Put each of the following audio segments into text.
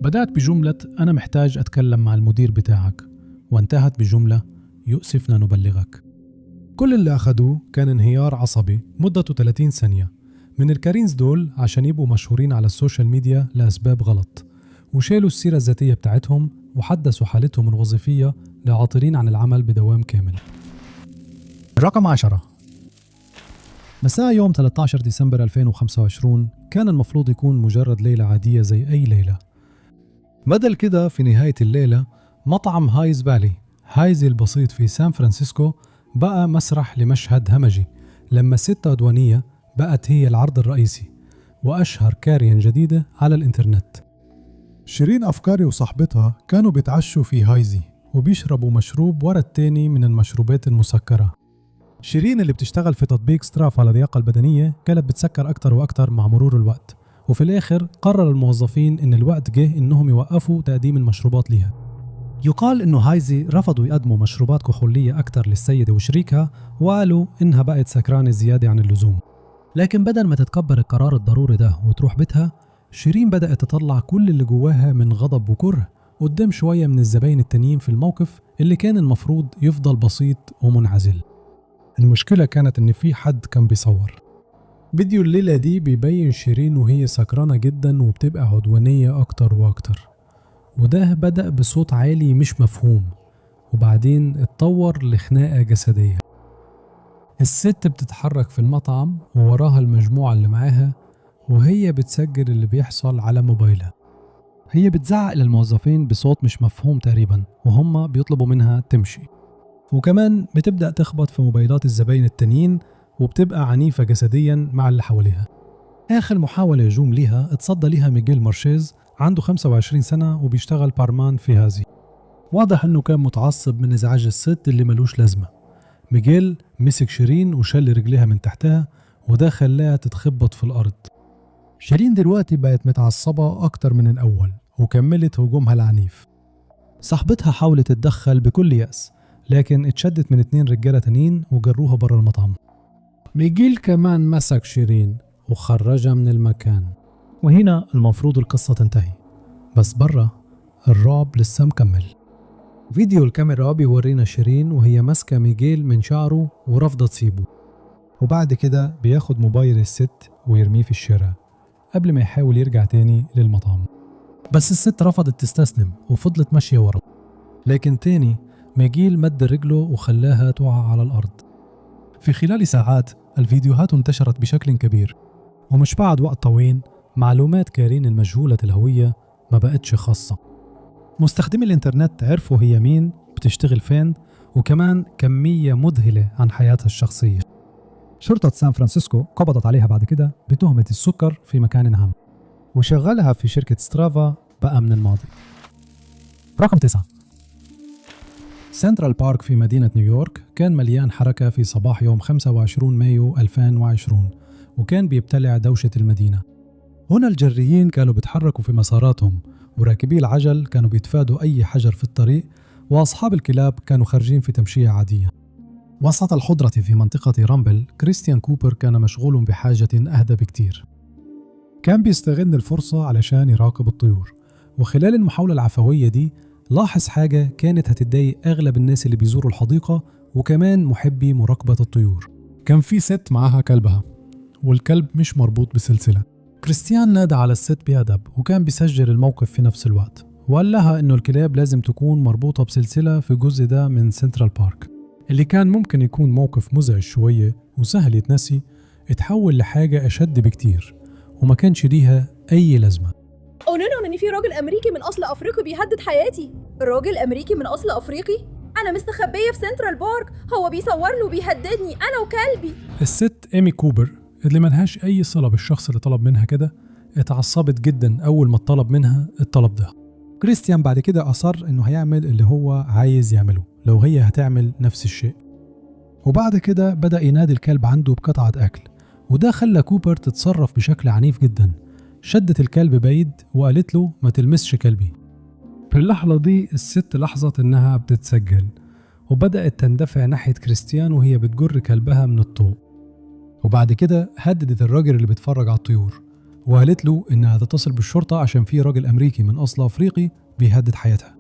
بدأت بجملة أنا محتاج أتكلم مع المدير بتاعك، وانتهت بجملة يؤسفنا نبلغك. كل اللي أخدوه كان انهيار عصبي مدته 30 ثانية من ال Karens دول عشان يبقوا مشهورين على ال social media لأسباب غلط، وشالوا السيرة الذاتية بتاعتهم وحدثوا حالتهم الوظيفية لعاطلين عن العمل بدوام كامل. رقم 10. مساء يوم 13 ديسمبر 2025 كان المفروض يكون مجرد ليلة عادية زي أي ليلة. بدل كده في نهاية الليلة مطعم هايز بالي هايزي البسيط في سان فرانسيسكو بقى مسرح لمشهد همجي لما ست عدوانية بقت هي العرض الرئيسي وأشهر Karen جديدة على الإنترنت. شيرين أفكاري وصاحبتها كانوا بيتعشوا في هايزي وبيشربوا مشروب ورا التاني من المشروبات المسكرة. شيرين اللي بتشتغل في تطبيق سترافا للياقة البدنية كانت بتسكر أكتر وأكتر مع مرور الوقت، وفي الآخر قرر الموظفين إن الوقت جه إنهم يوقفوا تقديم المشروبات ليها. يقال إنه هايزي رفضوا يقدموا مشروبات كحولية أكتر للسيدة وشريكها، وقالوا إنها بقت سكرانة زيادة عن اللزوم. لكن بدل ما تتقبل القرار الضروري ده وتروح بيتها، شيرين بدأت تطلع كل اللي جواها من غضب وكره قدام شوية من الزباين التانيين في الموقف اللي كان المفروض يفضل بسيط ومنعزل. المشكلة كانت إن في حد كان بيصور. فيديو الليلة دي بيبين شيرين وهي سكرانة جدا وبتبقى عدوانية أكتر وأكتر، وده بدأ بصوت عالي مش مفهوم وبعدين اتطور لخناقة جسدية. الست بتتحرك في المطعم ووراها المجموعة اللي معاها وهي بتسجل اللي بيحصل على موبايلها. هي بتزعق للموظفين بصوت مش مفهوم تقريبا وهم بيطلبوا منها تمشي، وكمان بتبدأ تخبط في موبايلات الزباين التانيين وبتبقى عنيفة جسديا مع اللي حواليها. آخر محاولة هجوم ليها اتصدى ليها ميغيل مارشيز، عنده 25 سنة وبيشتغل بارمان في هازي. واضح انه كان متعصب من ازعاج الست اللي ملوش لازمة. ميغيل مسك شيرين وشل رجليها من تحتها، وده خلاها تتخبط في الأرض. شيرين دلوقتي بقت متعصبة أكتر من الأول وكملت هجومها العنيف. صاحبتها حاولت تتدخل بكل يأس، لكن اتشدت من 2 رجالة تانيين وجروها بره المطعم. ميغيل كمان مسك شيرين وخرجها من المكان، وهنا المفروض القصة تنتهي، بس بره الرعب لسه مكمل. فيديو الكاميرا بيورينا شيرين وهي ماسكة ميغيل من شعره ورافضة تسيبه، وبعد كده بياخد موبايل الست ويرميه في الشارع قبل ما يحاول يرجع تاني للمطعم. بس الست رفضت تستسلم وفضلت ماشية وراه، لكن تاني ميغيل مد رجله وخلاها تقع على الأرض. في خلال ساعات الفيديوهات انتشرت بشكل كبير، ومش بعد وقت طويل معلومات كارين المجهولة الهوية ما بقتش خاصة. مستخدمي الإنترنت عرفوا هي مين، بتشتغل فين، وكمان كمية مذهلة عن حياتها الشخصية. شرطة سان فرانسيسكو قبضت عليها بعد كده بتهمة السكر في مكان عام، وشغلها في شركة سترافا بقى من الماضي. رقم 9. سنترال بارك في مدينة نيويورك كان مليان حركة في صباح يوم 25 مايو 2020، وكان بيبتلع دوشة المدينة. هنا الجريين كانوا بيتحركوا في مساراتهم، وراكبي العجل كانوا بيتفادوا أي حجر في الطريق، وأصحاب الكلاب كانوا خارجين في تمشية عادية. وسط الخضرة في منطقة رامبل، كريستيان كوبر كان مشغول بحاجة أهدى بكتير. كان بيستغل الفرصة علشان يراقب الطيور، وخلال المحاولة العفوية دي لاحظ حاجة كانت هتتضايق أغلب الناس اللي بيزوروا الحديقة وكمان محبي مراقبة الطيور. كان في ست معاها كلبها، والكلب مش مربوط بسلسلة. كريستيان نادى على الست بأدب وكان بيسجل الموقف في نفس الوقت، وقال لها إنه الكلاب لازم تكون مربوطة بسلسلة في الجزء ده من سنترال بارك. اللي كان ممكن يكون موقف مزعج شوية وسهل يتنسي اتحول لحاجة أشد بكتير وما كانش ليها أي لازمة. قولوا لهم إن في راجل أمريكي من أصل أفريقي بيهدد حياتي. راجل أمريكي من أصل أفريقي؟ أنا مستخبية في سنترال بارك، هو بيصورني وبيهددني أنا وكلبي. الست إيمي كوبر اللي ملهاش أي صلة بالشخص اللي طلب منها كده اتعصبت جدا أول ما طلب منها الطلب ده. كريستيان بعد كده أصر إنه هيعمل اللي هو عايز يعمله لو هي هتعمل نفس الشيء، وبعد كده بدأ ينادي الكلب عنده بقطعة أكل، وده خلى كوبر تتصرف بشكل عنيف جدا. شدت الكلب بعيد وقالت له ما تلمسش كلبي. في اللحظة دي الست لاحظت إنها بتتسجل وبدأت تندفع ناحية كريستيان وهي بتجر كلبها من الطوق، وبعد كده هددت الراجل اللي بيتفرج على الطيور وقالت له إنها هتتصل بالشرطة عشان في راجل أمريكي من أصل أفريقي بيهدد حياتها.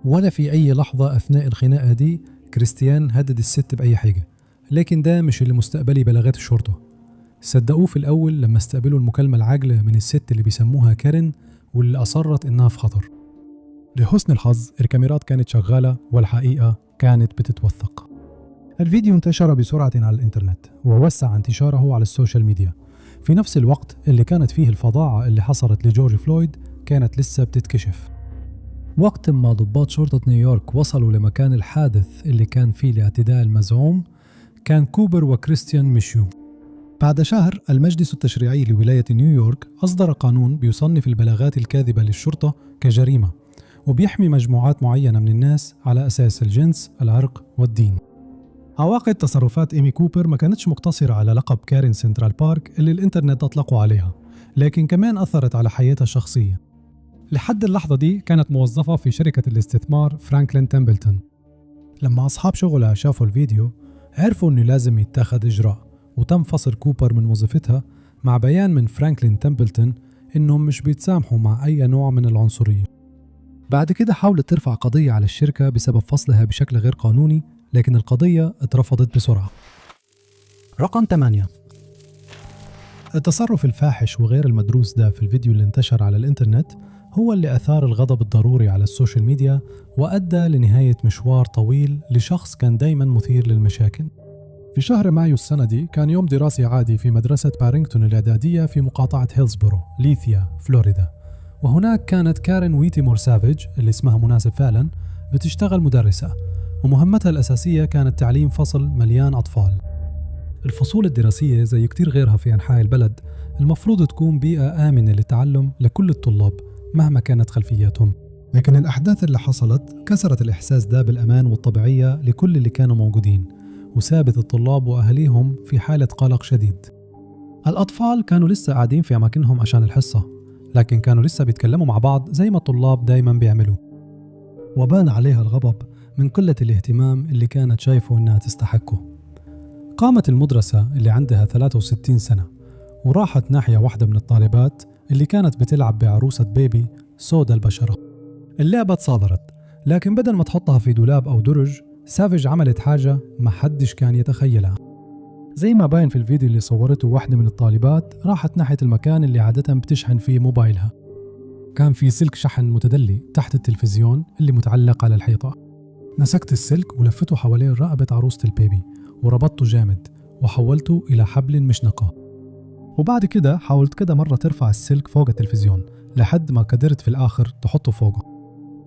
ولا في أي لحظة أثناء الخناقة دي كريستيان هدد الست بأي حاجة، لكن ده مش اللي مستقبلي بلاغات الشرطة. صدقوه في الأول لما استقبلوا المكالمة العاجلة من الست اللي بيسموها كارين واللي أصرت إنها في خطر. لحسن الحظ الكاميرات كانت شغالة والحقيقة كانت بتتوثق. الفيديو انتشر بسرعة على الإنترنت ووسع انتشاره على ال social media، في نفس الوقت اللي كانت فيه الفظاعة اللي حصلت لجورج فلويد كانت لسه بتتكشف. وقت ما ضباط شرطة نيويورك وصلوا لمكان الحادث اللي كان فيه الاعتداء المزعوم، كان كوبر وكريستيان مشيوا. بعد شهر المجلس التشريعي لولاية نيويورك أصدر قانون بيصنف البلاغات الكاذبة للشرطة كجريمة، وبيحمي مجموعات معينة من الناس على أساس الجنس، العرق والدين. عواقب تصرفات إيمي كوبر ما كانتش مقتصرة على لقب كارين سنترال بارك اللي الإنترنت أطلقوا عليها، لكن كمان أثرت على حياتها الشخصية. لحد اللحظة دي كانت موظفة في شركة الاستثمار فرانكلين تمبلتون. لما أصحاب شغلها شافوا الفيديو عرفوا أنه لازم يتخذ إجراء، وتم فصل كوبر من وظيفتها مع بيان من فرانكلين تمبلتون إنهم مش بيتسامحوا مع أي نوع من العنصرية. بعد كده حاولت ترفع قضية على الشركة بسبب فصلها بشكل غير قانوني، لكن القضية اترفضت بسرعة. رقم 8. التصرف الفاحش وغير المدروس ده في الفيديو اللي انتشر على الإنترنت هو اللي أثار الغضب الضروري على ال social media وأدى لنهاية مشوار طويل لشخص كان دايما مثير للمشاكل. في شهر مايو السنة دي كان يوم دراسي عادي في مدرسة بارينغتون الإعدادية في مقاطعة هيلزبورو، ليثيا، فلوريدا. وهناك كانت كارين ويتيمور سافيج، اللي اسمها مناسب فعلا، بتشتغل مدرسة، ومهمتها الأساسية كانت تعليم فصل مليان أطفال. الفصول الدراسية زي كتير غيرها في أنحاء البلد المفروض تكون بيئة آمنة للتعلم لكل الطلاب مهما كانت خلفياتهم، لكن الأحداث اللي حصلت كسرت الإحساس ده بالأمان والطبيعية لكل اللي كانوا موجودين، وسابت الطلاب وأهاليهم في حالة قلق شديد. الأطفال كانوا لسه قاعدين في أماكنهم عشان الحصة، لكن كانوا لسه بيتكلموا مع بعض زي ما الطلاب دايما بيعملوا، وبان عليها الغضب من قلة الاهتمام اللي كانت شايفه إنها تستحقه. قامت المدرسة اللي عندها 63 سنة وراحت ناحية واحدة من الطالبات اللي كانت بتلعب بعروسة بيبي سودا البشرة. اللعبة اتصادرت، لكن بدل ما تحطها في دولاب أو درج، سافج عملت حاجة ما حدش كان يتخيلها. زي ما باين في الفيديو اللي صورته واحدة من الطالبات، راحت ناحية المكان اللي عادة بتشحن فيه موبايلها. كان في سلك شحن متدلي تحت التلفزيون اللي متعلق على الحيطة. مسكت السلك ولفته حوالين رقبة عروسة البيبي وربطته جامد وحولته إلى حبل مشنقة. وبعد كده حاولت كده مرة ترفع السلك فوق التلفزيون لحد ما قدرت في الآخر تحطه فوقه.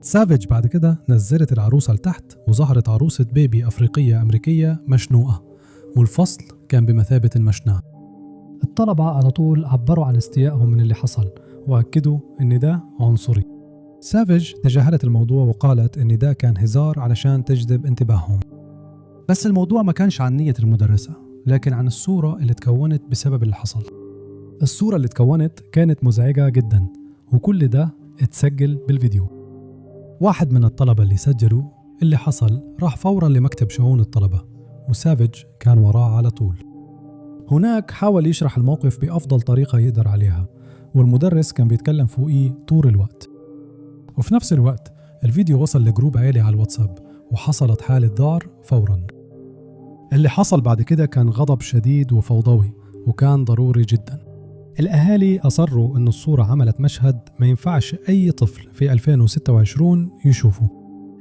سافج بعد كده نزلت العروسة لتحت وظهرت عروسة بيبي أفريقية أمريكية مشنوقة، والفصل كان بمثابة المشنقة. الطلبة على طول عبروا عن استيائهم من اللي حصل وأكدوا إن ده عنصري. سافج تجاهلت الموضوع وقالت إن ده كان هزار علشان تجذب انتباههم. بس الموضوع ما كانش عن نية المدرسة، لكن عن الصورة اللي تكونت بسبب اللي حصل. الصورة اللي تكونت كانت مزعجة جدا، وكل ده اتسجل بالفيديو. واحد من الطلبة اللي سجلوا اللي حصل راح فورا لمكتب شؤون الطلبة، وسافج كان وراه على طول. هناك حاول يشرح الموقف بأفضل طريقة يقدر عليها، والمدرس كان بيتكلم فوقيه طول الوقت. وفي نفس الوقت الفيديو وصل لجروب عائلي على الواتساب، وحصلت حالة ذعر فورا. اللي حصل بعد كده كان غضب شديد وفوضوي، وكان ضروري جدا. الأهالي أصروا أن الصورة عملت مشهد ما ينفعش أي طفل في 2026 يشوفه،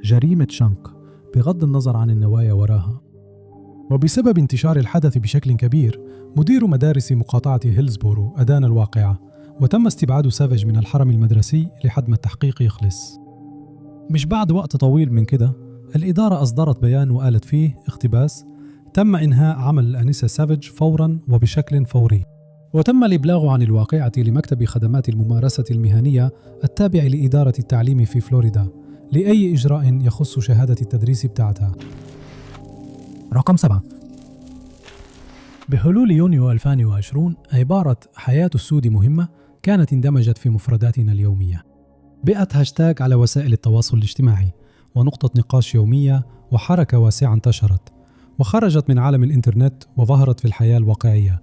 جريمة شنق بغض النظر عن النوايا وراها. وبسبب انتشار الحدث بشكل كبير، مدير مدارس مقاطعة هيلزبورو أدان الواقعة، وتم استبعاد سافج من الحرم المدرسي لحد ما التحقيق يخلص. مش بعد وقت طويل من كده، الإدارة أصدرت بيان وقالت فيه اقتباس: تم إنهاء عمل الأنسة سافج فورا وبشكل فوري، وتم الإبلاغ عن الواقعة لمكتب خدمات الممارسة المهنية التابع لإدارة التعليم في فلوريدا لأي إجراء يخص شهادة التدريس بتاعتها. رقم 7. بحلول يونيو 2020 عبارة حياة السود مهمة كانت اندمجت في مفرداتنا اليومية. بقت هاشتاج على وسائل التواصل الاجتماعي، ونقطة نقاش يومية، وحركة واسعة انتشرت وخرجت من عالم الإنترنت وظهرت في الحياة الواقعية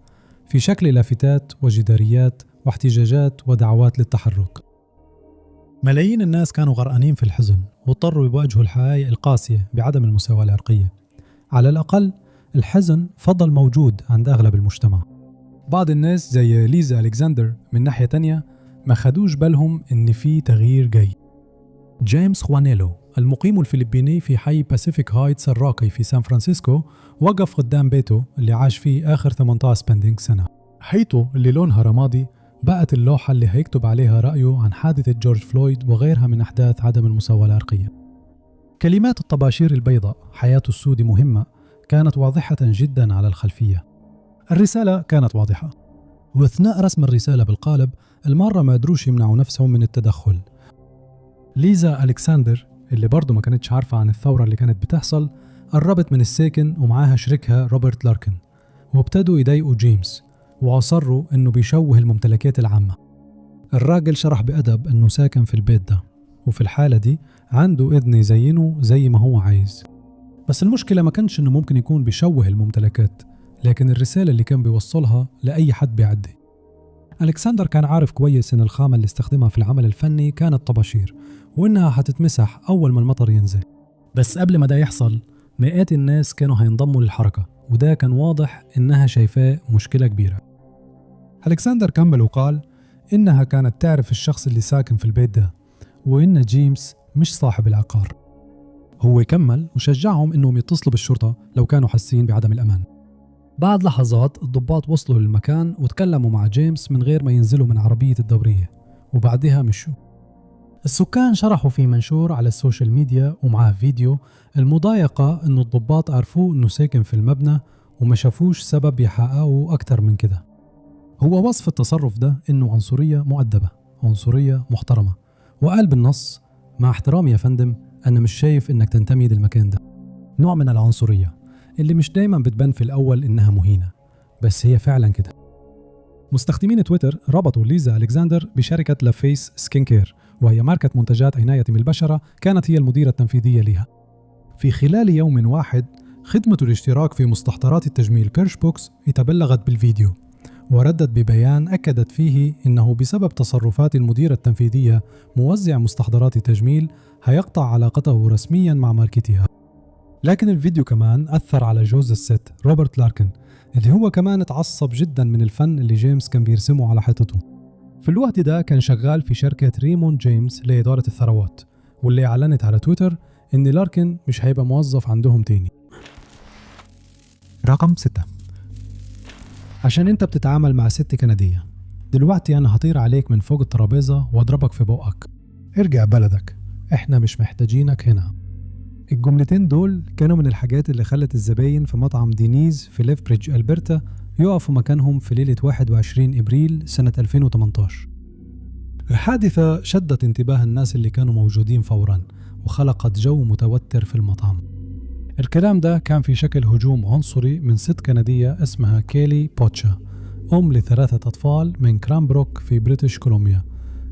في شكل لافتات وجداريات واحتجاجات ودعوات للتحرك. ملايين الناس كانوا غرقانين في الحزن واضطروا يواجهوا الحقائق القاسية بعدم المساواة العرقية. على الأقل الحزن فضل موجود عند أغلب المجتمع. بعض الناس زي ليزا ألكسندر من ناحية تانية ما خدوش بالهم إن في تغيير جاي. جيمس خوانيلو المقيم الفلبيني في حي باسيفيك هايتس الراقي في سان فرانسيسكو وقف قدام بيته اللي عاش فيه آخر 18 سنة. حيطه اللي لونها رمادي بقت اللوحة اللي هيكتب عليها رأيه عن حادثة جورج فلويد وغيرها من أحداث عدم المساواة العرقية. كلمات الطباشير البيضاء حياة السود مهمة كانت واضحة جدا على الخلفية. الرسالة كانت واضحة، وأثناء رسم الرسالة بالقالب المارة ما قدروش يمنعوا نفسهم من التدخل. ليزا ألكسندر اللي برضه ما كانتش عارفة عن الثورة اللي كانت بتحصل قربت من الساكن ومعاها شريكها روبرت لاركن، وابتدوا يضايقوا جيمس وأصروا إنه بيشوه الممتلكات العامة. الراجل شرح بأدب إنه ساكن في البيت ده، وفي الحالة دي عنده إذن يزينه زي ما هو عايز. بس المشكلة ما كانش إنه ممكن يكون بيشوه الممتلكات، لكن الرسالة اللي كان بيوصلها لأي حد بيعدي. ألكسندر كان عارف كويس إن الخامة اللي استخدمها في العمل الفني كانت طباشير، وإنها هتتمسح أول ما المطر ينزل. بس قبل ما ده يحصل مئات الناس كانوا هينضموا للحركة، وده كان واضح إنها شايفاه مشكلة كبيرة. ألكسندر كمل وقال إنها كانت تعرف الشخص اللي ساكن في البيت ده، وإن جيمس مش صاحب العقار. هو كمل وشجعهم إنهم يتصلوا بالشرطة لو كانوا حاسين بعدم الأمان. بعد لحظات الضباط وصلوا للمكان وتكلموا مع جيمس من غير ما ينزلوا من عربية الدورية، وبعدها مشوا. السكان شرحوا في منشور على ال social media ومعاه فيديو المضايقة إنه الضباط عرفوه إنه ساكن في المبنى وما شافوش سبب يحققوا أكتر من كده. هو وصف التصرف ده إنه عنصرية مؤدبة، عنصرية محترمة، وقال بالنص: مع احترامي يا فندم، أنا مش شايف إنك تنتمي للمكان ده. نوع من العنصرية اللي مش دايما بتبان في الأول إنها مهينة، بس هي فعلا كده. مستخدمين تويتر ربطوا ليزا ألكسندر بشركة لافيس سكين كير، وهي ماركة منتجات عناية بالبشرة كانت هي المديرة التنفيذية لها. في خلال يوم واحد خدمة الاشتراك في مستحضرات التجميل بيرش بوكس تبلغت بالفيديو، وردت ببيان أكدت فيه إنه بسبب تصرفات المديرة التنفيذية موزع مستحضرات التجميل هيقطع علاقته رسميا مع ماركتها. لكن الفيديو كمان أثر على جوز الست روبرت لاركن، اللي هو كمان اتعصب جدا من الفن اللي جيمس كان بيرسمه على حيطته. في الوقت ده كان شغال في شركة ريموند جيمس لإدارة الثروات، واللي أعلنت على تويتر إن لاركن مش هيبقى موظف عندهم تاني. رقم 6، عشان انت بتتعامل مع ست كندية، دلوقتي أنا هطير عليك من فوق الترابيزة وأضربك في بقك. ارجع بلدك، احنا مش محتاجينك هنا. الجملتين دول كانوا من الحاجات اللي خلت الزباين في مطعم دينيز في ليفبريدج ألبرتا يقفوا مكانهم في ليلة 21 إبريل سنة 2018. الحادثة شدت انتباه الناس اللي كانوا موجودين فورا، وخلقت جو متوتر في المطعم. الكلام ده كان في شكل هجوم عنصري من ست كندية اسمها كيلي بوتشا، أم ل3 أطفال من كرامبروك في بريتش كولومبيا،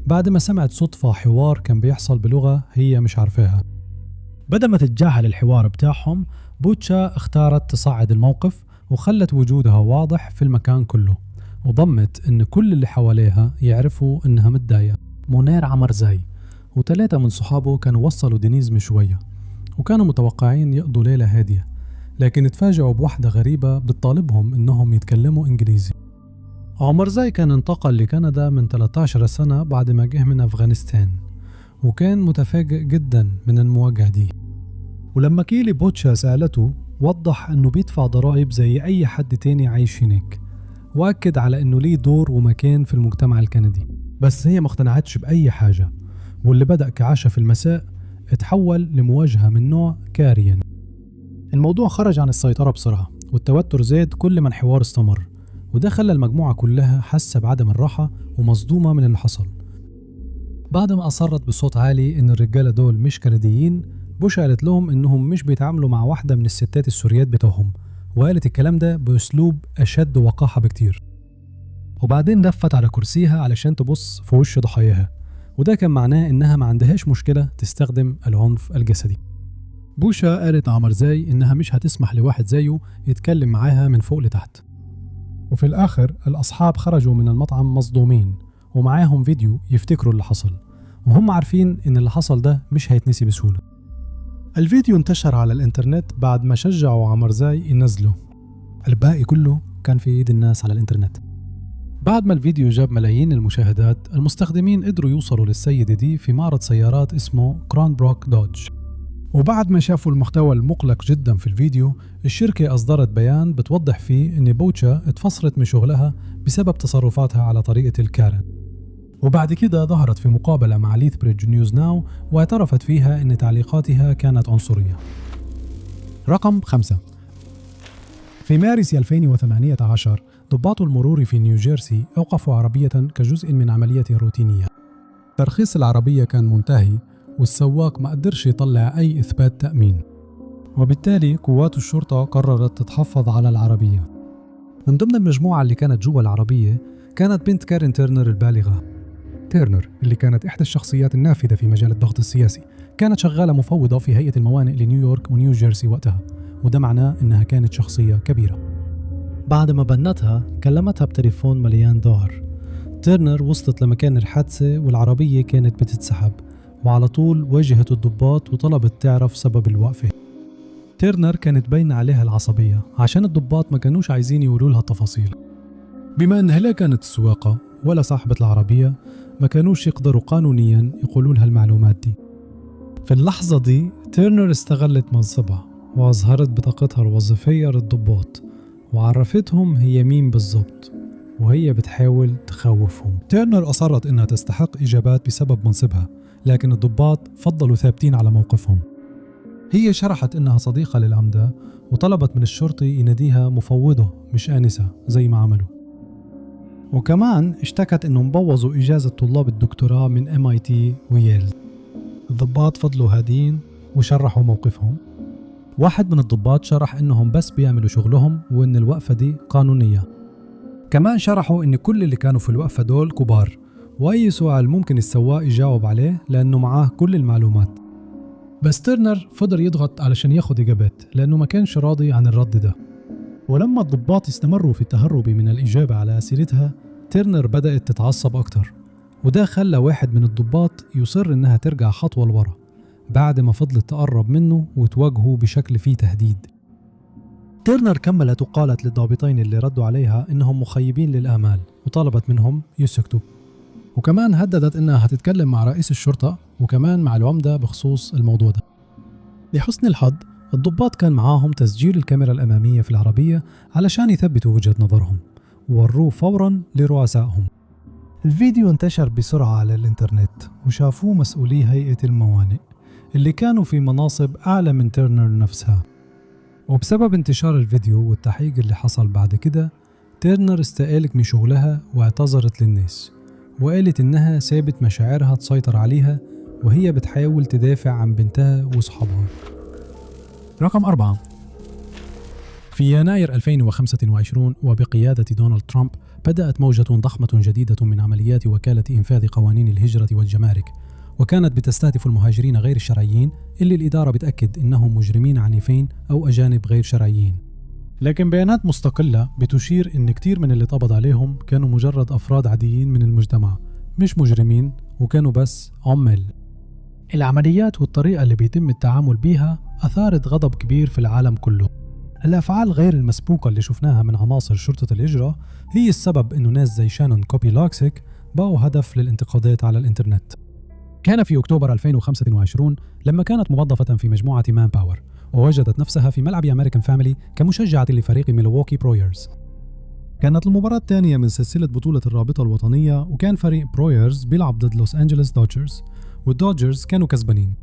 بعد ما سمعت صدفة حوار كان بيحصل بلغة هي مش عارفاها. بدل ما تتجاهل الحوار بتاعهم، بوتشا اختارت تصعد الموقف وخلت وجودها واضح في المكان كله، وضمت ان كل اللي حواليها يعرفوا انها متضايقة. مونير عمرزاي و3 من صحابه كانوا وصلوا دينيز من شوية، وكانوا متوقعين يقضوا ليلة هادية، لكن اتفاجئوا بوحدة غريبة بتطالبهم انهم يتكلموا انجليزي. عمرزاي كان انتقل لكندا من 13 سنة بعد ما جه من افغانستان، وكان متفاجئ جدا من المواجهة دي. ولما كيلي بوتشا سألته وضح انه بيدفع ضرائب زي اي حد تاني عايش هناك، واكد على انه ليه دور ومكان في المجتمع الكندي. بس هي ما اقتنعتش بأي حاجة، واللي بدأ كعشاء في المساء اتحول لمواجهة من نوع كاريان. الموضوع خرج عن السيطرة بسرعة، والتوتر زاد كل ما الحوار استمر، وده خلى المجموعة كلها حاسة بعدم الراحة ومصدومة من اللي حصل. بعد ما أصرت بصوت عالي إن الرجالة دول مش كنديين، بوشا قالت لهم إنهم مش بيتعاملوا مع واحدة من الستات السوريات بتوعهم، وقالت الكلام ده بأسلوب أشد وقاحة بكتير. وبعدين لفت على كرسيها علشان تبص في وش ضحاياها، وده كان معناه إنها ما عندهاش مشكلة تستخدم العنف الجسدي. بوشا قالت لعمرزاي إنها مش هتسمح لواحد زيه يتكلم معاها من فوق لتحت. وفي الآخر الأصحاب خرجوا من المطعم مصدومين، ومعاهم فيديو يفتكروا اللي حصل، وهم عارفين إن اللي حصل ده مش هيتنسي بسهولة. الفيديو انتشر على الإنترنت بعد ما شجعوا عمرزاي ينزله. الباقي كله كان في إيد الناس على الإنترنت. بعد ما الفيديو جاب ملايين المشاهدات، المستخدمين قدروا يوصلوا للسيدة دي في معرض سيارات اسمه كرانبروك دوج. وبعد ما شافوا المحتوى المقلق جدا في الفيديو، الشركة أصدرت بيان بتوضح فيه إن بوتشا اتفصلت من شغلها بسبب تصرفاتها على طريقة الكارن. وبعد كده ظهرت في مقابلة مع ليثبريدج نيوز ناو واعترفت فيها إن تعليقاتها كانت عنصرية. رقم 5. في مارس 2018 ضباط المرور في نيوجيرسي أوقفوا عربية كجزء من عملية روتينية. ترخيص العربية كان منتهي والسواق ما قدرش يطلع أي إثبات تأمين، وبالتالي قوات الشرطة قررت تتحفظ على العربية. من ضمن المجموعة اللي كانت جوا العربية كانت بنت كارين تيرنر البالغة. تيرنر اللي كانت إحدى الشخصيات النافذة في مجال الضغط السياسي، كانت شغالة مفوضة في هيئة الموانئ لنيويورك ونيوجيرسي وقتها، وده معناه إنها كانت شخصية كبيرة. بعد ما بنتها كلمتها بتليفون مليان ذعر. تيرنر وصلت لمكان الحادثة والعربية كانت بتتسحب، وعلى طول واجهت الضباط وطلبت تعرف سبب الوقفة. تيرنر كانت باينة عليها العصبية عشان الضباط ما كانوش عايزين يقولوا لها التفاصيل. بما انها لا كانت السواقة ولا صاحبة العربية، ما كانوش يقدروا قانونيا يقولوا لها المعلومات دي. في اللحظة دي تيرنر استغلت منصبها وأظهرت بطاقتها الوظيفية للضباط وعرفتهم هي مين بالظبط، وهي بتحاول تخوفهم. تيرنر أصرت إنها تستحق إجابات بسبب منصبها، لكن الضباط فضلوا ثابتين على موقفهم. هي شرحت إنها صديقة للعمدة وطلبت من الشرطي يناديها مفوضة مش آنسة زي ما عملوا. وكمان اشتكت إنهم بوظوا إجازة طلاب الدكتوراه من MIT وييل. الضباط فضلوا هادين وشرحوا موقفهم. واحد من الضباط شرح إنهم بس بيعملوا شغلهم وإن الوقفة دي قانونية. كمان شرحوا إن كل اللي كانوا في الوقفة دول كبار، وأي سؤال ممكن السواق يجاوب عليه لأنه معاه كل المعلومات. بس تيرنر فضل يضغط علشان ياخد إجابات لأنه ما كانش راضي عن الرد ده. ولما الضباط استمروا في التهرب من الإجابة على أسئلتها، تيرنر بدأت تتعصب أكتر، وده خلى واحد من الضباط يصر إنها ترجع خطوة لورا بعد ما فضلت تقرب منه وتواجهه بشكل فيه تهديد. تيرنر كملت وقالت للضابطين اللي ردوا عليها إنهم مخيبين للآمال وطلبت منهم يسكتوا، وكمان هددت إنها هتتكلم مع رئيس الشرطة وكمان مع العمدة بخصوص الموضوع ده. لحسن الحظ الضباط كان معاهم تسجيل الكاميرا الأمامية في العربية علشان يثبتوا وجهة نظرهم، ووروه فورا لرؤسائهم. الفيديو انتشر بسرعة على الإنترنت وشافوه مسؤولي هيئة الموانئ اللي كانوا في مناصب أعلى من تيرنر نفسها. وبسبب انتشار الفيديو والتحقيق اللي حصل بعد كده، تيرنر استقالت من شغلها واعتذرت للناس وقالت إنها سابت مشاعرها تسيطر عليها وهي بتحاول تدافع عن بنتها وصحابها. رقم 4. في يناير 2025 وبقيادة دونالد ترامب بدأت موجة ضخمة جديدة من عمليات وكالة إنفاذ قوانين الهجرة والجمارك، وكانت بتستهدف المهاجرين غير الشرعيين اللي الإدارة بتأكد إنهم مجرمين عنيفين أو أجانب غير شرعيين. لكن بيانات مستقلة بتشير إن كتير من اللي اتقبض عليهم كانوا مجرد أفراد عاديين من المجتمع، مش مجرمين، وكانوا بس عمال. العمليات والطريقة اللي بيتم التعامل بيها أثارت غضب كبير في العالم كله. الأفعال غير المسبوقة اللي شفناها من عناصر شرطة الهجرة هي السبب إنه ناس زي شانون كوبي لاكسيك بقوا هدف للانتقادات على الإنترنت. كان في أكتوبر 2025 لما كانت موظفة في مجموعة مان باور ووجدت نفسها في ملعب أمريكان فاميلي كمشجعة لفريق ميلووكي برويرز. كانت المباراة الثانية من سلسلة بطولة الرابطة الوطنية، وكان فريق برويرز بيلعب ضد لوس أنجلوس دودجرز، والدودجرز كانوا كسبانين.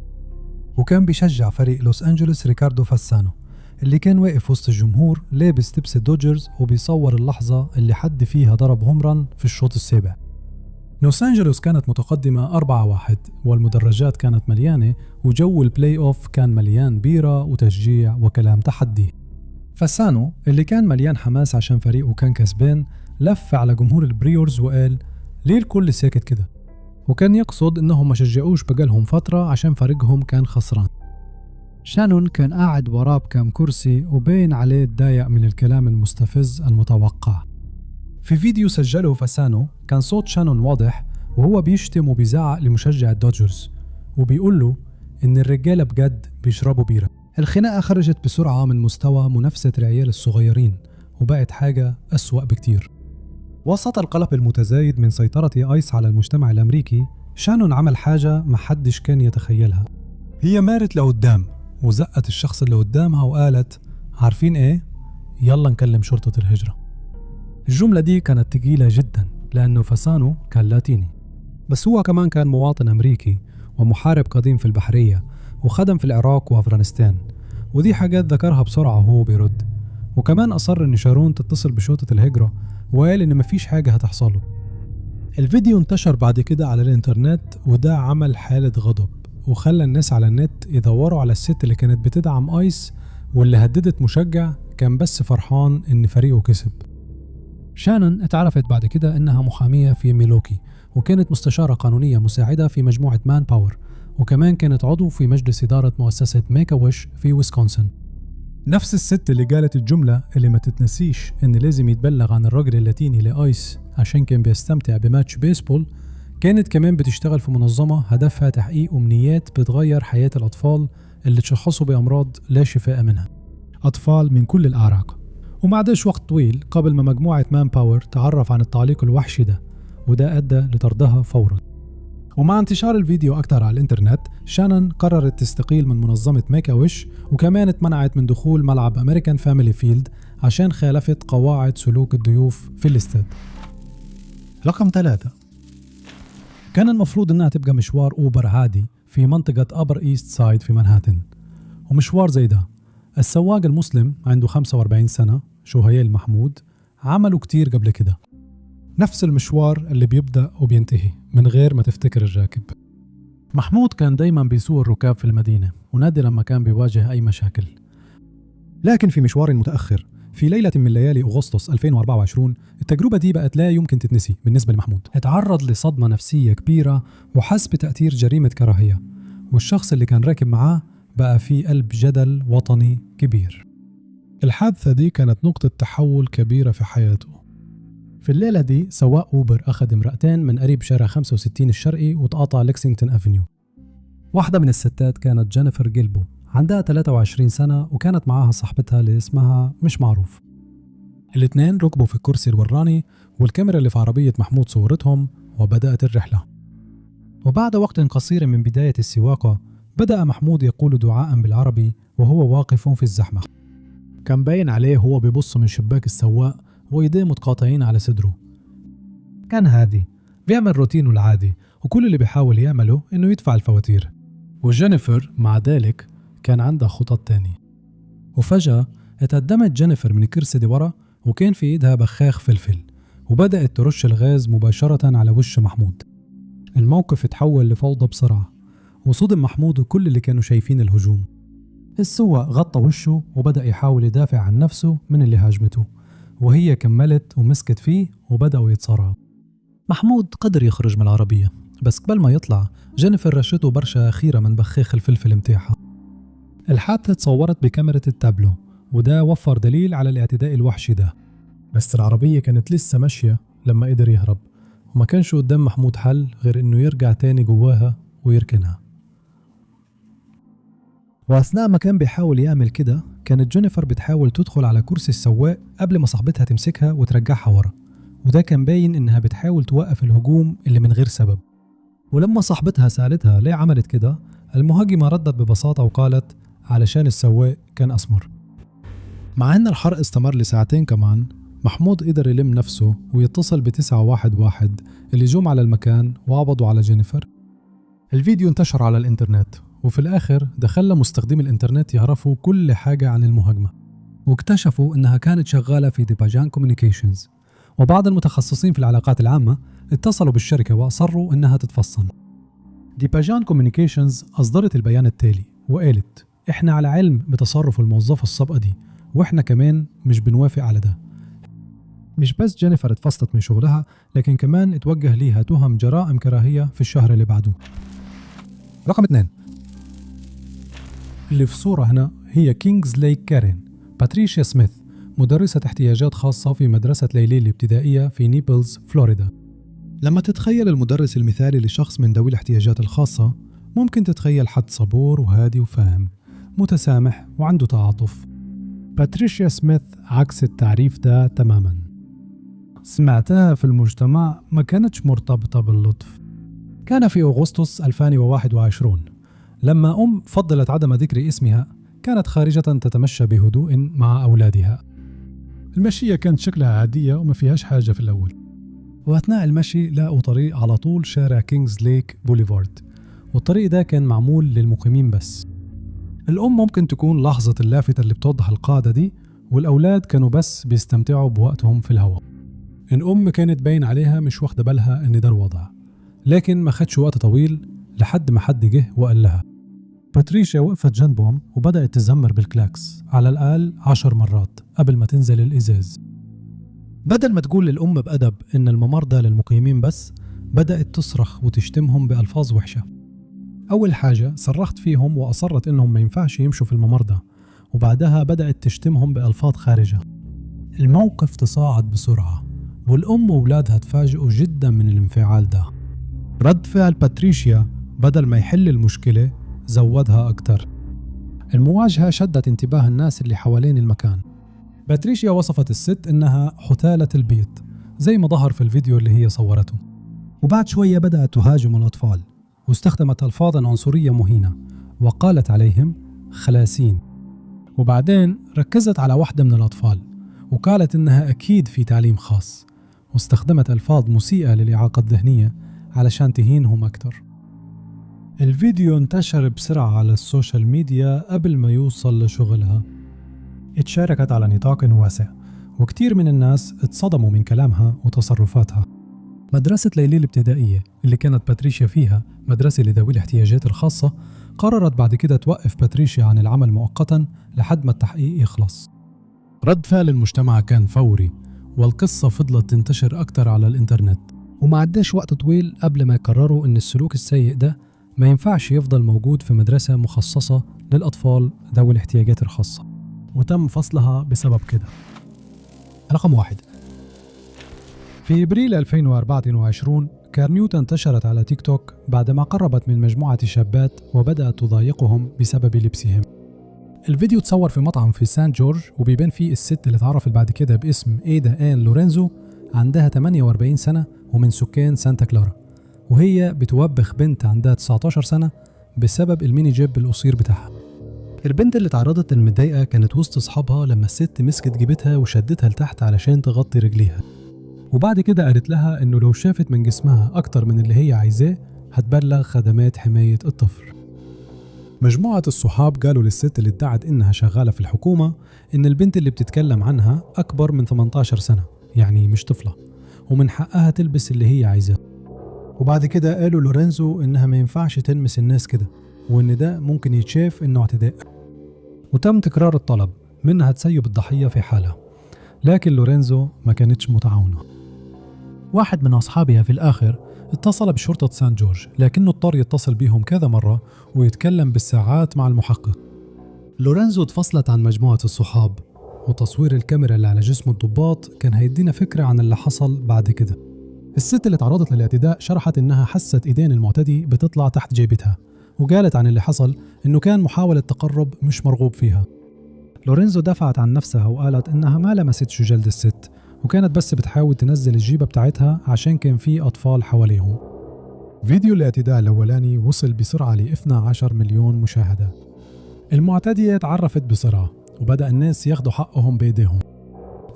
وكان بيشجع فريق لوس أنجلوس ريكاردو فاسانو اللي كان واقف وسط الجمهور لابس لبس الدودجرز وبيصور اللحظة اللي حد فيها ضرب home run في الشوط السابع. لوس أنجلوس كانت متقدمة 4-1 والمدرجات كانت مليانة، وجو ال playoff كان مليان بيرة وتشجيع وكلام تحدي. فاسانو اللي كان مليان حماس عشان فريقه كان كسبان لف على جمهور البريورز وقال ليه الكل ساكت كده؟ وكان يقصد انهم ما شجعوش بقالهم فترة عشان فريقهم كان خسران. شانون كان قاعد وراه بكام كرسي وبين عليه اتضايق من الكلام المستفز المتوقع. في فيديو سجله فاسانو كان صوت شانون واضح وهو بيشتم وبيزعق لمشجع الدودجرز وبيقول له إن الرجالة بجد بيشربوا بيرة. الخناقة خرجت بسرعة من مستوى منافسة العيال الصغيرين وبقت حاجة أسوأ بكتير. وسط القلق المتزايد من سيطرة آيس على المجتمع الأمريكي، شانون عمل حاجة محدش كان يتخيلها. هي مارت لقدام وزقت الشخص اللي قدامها وقالت عارفين إيه؟ يلا نكلم شرطة الهجرة. الجملة دي كانت تقيلة جدا لأنه فاسانو كان لاتيني، بس هو كمان كان مواطن أمريكي ومحارب قديم في البحرية وخدم في العراق وأفغانستان، ودي حاجات ذكرها بسرعة وهو بيرد. وكمان أصر إن شارون تتصل بشرطة الهجرة وقال إن مفيش حاجة هتحصله. الفيديو انتشر بعد كده على الإنترنت، وده عمل حالة غضب وخلى الناس على النت يدوروا على الست اللي كانت بتدعم آيس واللي هددت مشجع كان بس فرحان إن فريقه كسب. شانون اتعرفت بعد كده إنها محامية في ميلوكي، وكانت مستشارة قانونية مساعدة في مجموعة مان باور، وكمان كانت عضو في مجلس إدارة مؤسسة ميك ويش في ويسكونسن. نفس الست اللي قالت الجملة اللي ما تتنسيش إن لازم يتبلغ عن الراجل اللاتيني لآيس عشان كان بيستمتع بماتش بيسبول، كانت كمان بتشتغل في منظمة هدفها تحقيق أمنيات بتغير حياة الأطفال اللي تشخصوا بأمراض لا شفاء منها، أطفال من كل الأعراق. وما عداش وقت طويل قبل ما مجموعة مان باور تعرف عن التعليق الوحشي ده، وده أدى لطردها فورا. ومع انتشار الفيديو أكتر على الإنترنت، شانون قررت تستقيل من منظمة ميك ويش، وكمان اتمنعت من دخول ملعب أمريكان فاميلي فيلد عشان خالفت قواعد سلوك الضيوف في الاستاد. رقم 3، كان المفروض إنها تبقى مشوار أوبر عادي في منطقة أبر إيست سايد في منهاتن، ومشوار زي ده السواق المسلم عنده 45 سنة شهيل محمود عملوا كتير قبل كده. نفس المشوار اللي بيبدأ وبينتهي من غير ما تفتكر الراكب. محمود كان دايما بيسوق الركاب في المدينة، ونادر لما كان بيواجه أي مشاكل. لكن في مشوار متأخر في ليلة من ليالي أغسطس 2024، التجربة دي بقت لا يمكن تتنسي بالنسبة لمحمود. اتعرض لصدمة نفسية كبيرة وحس بتأثير جريمة كراهية، والشخص اللي كان راكب معاه بقى في قلب جدل وطني كبير. الحادثة دي كانت نقطة تحول كبيرة في حياته. في الليلة دي سواق أوبر أخذ امرأتين من قريب شارع 65 الشرقي وتقاطع لكسينغتون أفنيو. واحدة من الستات كانت جينيفر جيلبو، عندها 23 سنة، وكانت معاها صاحبتها اللي اسمها مش معروف. الاثنين ركبوا في الكرسي الوراني، والكاميرا اللي في عربية محمود صورتهم، وبدأت الرحلة. وبعد وقت قصير من بداية السواقة بدأ محمود يقول دعاء بالعربي وهو واقف في الزحمة. كان باين عليه هو بيبص من شباك السواق وإيديه متقاطعين على صدره. كان هادي بيعمل روتينه العادي، وكل اللي بيحاول يعمله إنه يدفع الفواتير. وجينيفر مع ذلك كان عندها خطط تاني. وفجأة اتقدمت جينيفر من الكرسي دي ورا، وكان في إيدها بخاخ فلفل، وبدأت ترش الغاز مباشرة على وش محمود. الموقف اتحول لفوضى بسرعة، وصدم محمود وكل اللي كانوا شايفين الهجوم. السواق غطى وشه وبدأ يحاول يدافع عن نفسه من اللي هاجمته، وهي كملت ومسكت فيه وبدأوا يتصارعوا. محمود قدر يخرج من العربية، بس قبل ما يطلع جينيفر رشته برشا أخيرة من بخاخ الفلفل متاعها. الحادثة اتصورت بكاميرا التابلو، وده وفر دليل على الاعتداء الوحشي ده. بس العربية كانت لسه ماشية لما قدر يهرب، وما كانش قدام محمود حل غير إنه يرجع تاني جواها ويركنها. وأثناء ما كان بيحاول يعمل كده، كانت جينيفر بتحاول تدخل على كرسي السواق قبل ما صاحبتها تمسكها وترجعها ورا، وده كان باين إنها بتحاول توقف الهجوم اللي من غير سبب. ولما صاحبتها سألتها ليه عملت كده، المهاجمة ردت ببساطة وقالت علشان السواق كان أسمر. مع إن الحرق استمر لساعتين كمان، محمود قدر يلم نفسه ويتصل ب911 اللي جم على المكان وقبضوا على جينيفر. الفيديو انتشر على الإنترنت، وفي الآخر ده خلى مستخدمي الإنترنت يعرفوا كل حاجة عن المهاجمة، واكتشفوا إنها كانت شغالة في ديباجان كوميونيكيشنز. وبعض المتخصصين في العلاقات العامة اتصلوا بالشركة وأصروا إنها تتفصل. ديباجان كوميونيكيشنز أصدرت البيان التالي وقالت: إحنا على علم بتصرف الموظفة السابقة دي، وإحنا كمان مش بنوافق على ده. مش بس جينيفر اتفصلت من شغلها، لكن كمان اتوجه ليها تهم جرائم كراهية في الشهر اللي بعده. رقم 2، اللي في صورة هنا هي كينجز ليك كارين باتريشيا سميث، مدرسة احتياجات خاصة في مدرسة ليلي الابتدائية في نيبلز، فلوريدا. لما تتخيل المدرس المثالي لشخص من ذوي الاحتياجات الخاصة، ممكن تتخيل حد صبور وهادي وفاهم، متسامح وعنده تعاطف. باتريشيا سميث عكس التعريف ده تماما. سمعتها في المجتمع ما كانتش مرتبطة باللطف. كان في أغسطس 2021 لما أم فضلت عدم ذكر اسمها كانت خارجة تتمشى بهدوء مع أولادها. المشية كانت شكلها عادية وما فيهاش حاجة في الأول. وأثناء المشي لاقوا طريق على طول شارع كينجز ليك بوليفارد، والطريق ده كان معمول للمقيمين بس. الأم ممكن تكون لاحظت اللافتة اللي بتوضح القاعدة دي، والأولاد كانوا بس بيستمتعوا بوقتهم في الهواء. الأم كانت باين عليها مش واخدة بالها إن ده الوضع، لكن ما خدش وقت طويل لحد ما حد جه وقال لها. باتريشيا وقفت جنبهم وبدأت تزمر بالكلاكس على الأقل 10 مرات قبل ما تنزل الإزاز. بدل ما تقول للأم بأدب إن الممر ده للمقيمين بس، بدأت تصرخ وتشتمهم بألفاظ وحشة. أول حاجة صرخت فيهم وأصرت إنهم ما ينفعش يمشوا في الممر ده، وبعدها بدأت تشتمهم بألفاظ خارجة. الموقف تصاعد بسرعة، والأم وأولادها تفاجئوا جدا من الانفعال ده. رد فعل باتريشيا بدل ما يحل المشكلة زودها أكتر. المواجهة شدت انتباه الناس اللي حوالين المكان. باتريشيا وصفت الست إنها حثالة البيت زي ما ظهر في الفيديو اللي هي صورته. وبعد شوية بدأت تهاجم الأطفال واستخدمت ألفاظا عنصرية مهينة وقالت عليهم خلاسين. وبعدين ركزت على واحدة من الأطفال وقالت إنها أكيد في تعليم خاص، واستخدمت ألفاظ مسيئة للإعاقة الذهنية علشان تهينهم أكتر. الفيديو انتشر بسرعة على ال social media قبل ما يوصل لشغلها. اتشاركت على نطاق واسع، وكتير من الناس اتصدموا من كلامها وتصرفاتها. مدرسة ليلي الابتدائية اللي كانت باتريشيا فيها مدرسة لذوي الاحتياجات الخاصة قررت بعد كده توقف باتريشيا عن العمل مؤقتا لحد ما التحقيق يخلص. رد فعل المجتمع كان فوري، والقصة فضلت تنتشر أكتر على الإنترنت، وما عداش وقت طويل قبل ما يقرروا إن السلوك السيء ده ما ينفعش يفضل موجود في مدرسة مخصصة للأطفال ذوي الاحتياجات الخاصة، وتم فصلها بسبب كده. رقم 1. في إبريل 2024 كارنيوتا انتشرت على تيك توك بعدما قربت من مجموعة شابات وبدأت تضايقهم بسبب لبسهم. الفيديو اتصور في مطعم في سان جورج، وبيبان فيه الست اللي اتعرفت بعد كده باسم إيدا آن لورينزو، عندها 48 سنة ومن سكان سانتا كلارا، وهي بتوبخ بنت عندها 19 سنة بسبب الميني جيب القصير بتاعها. البنت اللي تعرضت للمضايقة كانت وسط أصحابها لما الست مسكت جيبتها وشدتها لتحت علشان تغطي رجليها، وبعد كده قالت لها إنه لو شافت من جسمها أكتر من اللي هي عايزاه هتبلغ خدمات حماية الطفل. مجموعة الصحاب قالوا للست اللي ادعت إنها شغالة في الحكومة إن البنت اللي بتتكلم عنها أكبر من 18 سنة، يعني مش طفلة، ومن حقها تلبس اللي هي عايزاه. وبعد كده قالوا لورينزو إنها ما ينفعش تلمس الناس كده، وإن ده ممكن يتشاف إنه اعتداء. وتم تكرار الطلب منها تسيب الضحية في حالها، لكن لورينزو ما كانتش متعاونة. واحد من أصحابها في الآخر اتصل بشرطة سان جورج، لكنه اضطر يتصل بيهم كذا مرة ويتكلم بالساعات مع المحقق. لورينزو اتفصلت عن مجموعة الصحاب، وتصوير الكاميرا اللي على جسم الضباط كان هيدينا فكرة عن اللي حصل بعد كده. الست اللي تعرضت للاعتداء شرحت إنها حست إيدين المعتدي بتطلع تحت جيبتها، وقالت عن اللي حصل إنه كان محاولة تقرب مش مرغوب فيها. لورينزو دافعت عن نفسها وقالت إنها ما لمستش جلد الست، وكانت بس بتحاول تنزل الجيبة بتاعتها عشان كان في أطفال حواليهم. فيديو الاعتداء الأولاني وصل بسرعة ل 12 مليون مشاهدة. المعتدية تعرفت بسرعة، وبدأ الناس ياخدوا حقهم بإيديهم.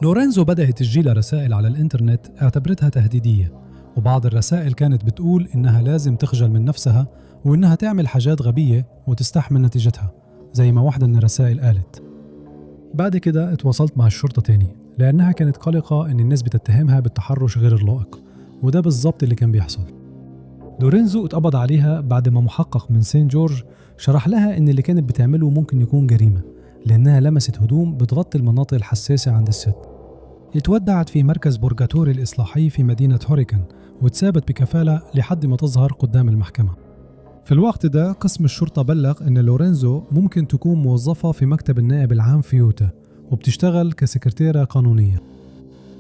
لورينزو بدأت تجيلها رسائل على الإنترنت اعتبرتها تهديدية، وبعض الرسائل كانت بتقول إنها لازم تخجل من نفسها وإنها تعمل حاجات غبية وتستحمل نتيجتها، زي ما واحدة من الرسائل قالت. بعد كده اتواصلت مع الشرطة تاني، لأنها كانت قلقة إن الناس بتتهمها بالتحرش غير اللائق، وده بالظبط اللي كان بيحصل. لورينزو اتقبض عليها بعد ما محقق من سان جورج شرح لها إن اللي كانت بتعمله ممكن يكون جريمة، لأنها لمست هدوم بتغطي المناطق الحساسة عند الست. اتودعت في مركز بورجاتوري الإصلاحي في مدينة هوريكان، واتسابت بكفالة لحد ما تظهر قدام المحكمة. في الوقت ده قسم الشرطة بلغ إن لورينزو ممكن تكون موظفة في مكتب النائب العام في يوتا، وبتشتغل كسكرتيرة قانونية.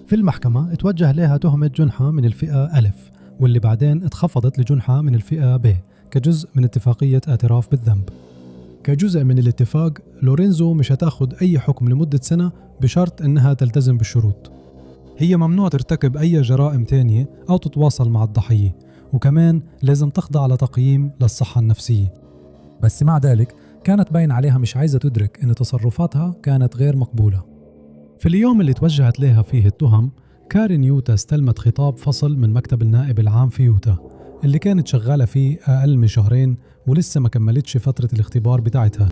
في المحكمة اتوجه لها تهمة جنحة من الفئة ألف، واللي بعدين اتخفضت لجنحة من الفئة ب كجزء من اتفاقية اعتراف بالذنب. كجزء من الاتفاق لورينزو مش هتاخد أي حكم لمدة سنة بشرط إنها تلتزم بالشروط. هي ممنوع ترتكب أي جرائم تانية أو تتواصل مع الضحية، وكمان لازم تخضع لتقييم للصحة النفسية. بس مع ذلك كانت باين عليها مش عايزة تدرك إن تصرفاتها كانت غير مقبولة. في اليوم اللي توجهت لها فيه التهم، كارين يوتا استلمت خطاب فصل من مكتب النائب العام في يوتا اللي كانت شغالة فيه أقل من شهرين ولسه ما كملتش فترة الاختبار بتاعتها.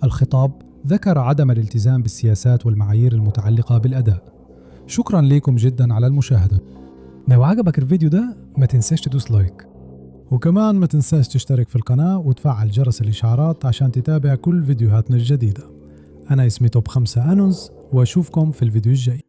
الخطاب ذكر عدم الالتزام بالسياسات والمعايير المتعلقة بالأداء. شكرا لكم جدا على المشاهدة. لو عجبك الفيديو ده ما تنساش تدوس like، وكمان ما تنساش تشترك في القناة وتفعل جرس الإشعارات عشان تتابع كل فيديوهاتنا الجديدة. أنا اسمي توب 5 أنونز، وأشوفكم في الفيديو الجاي.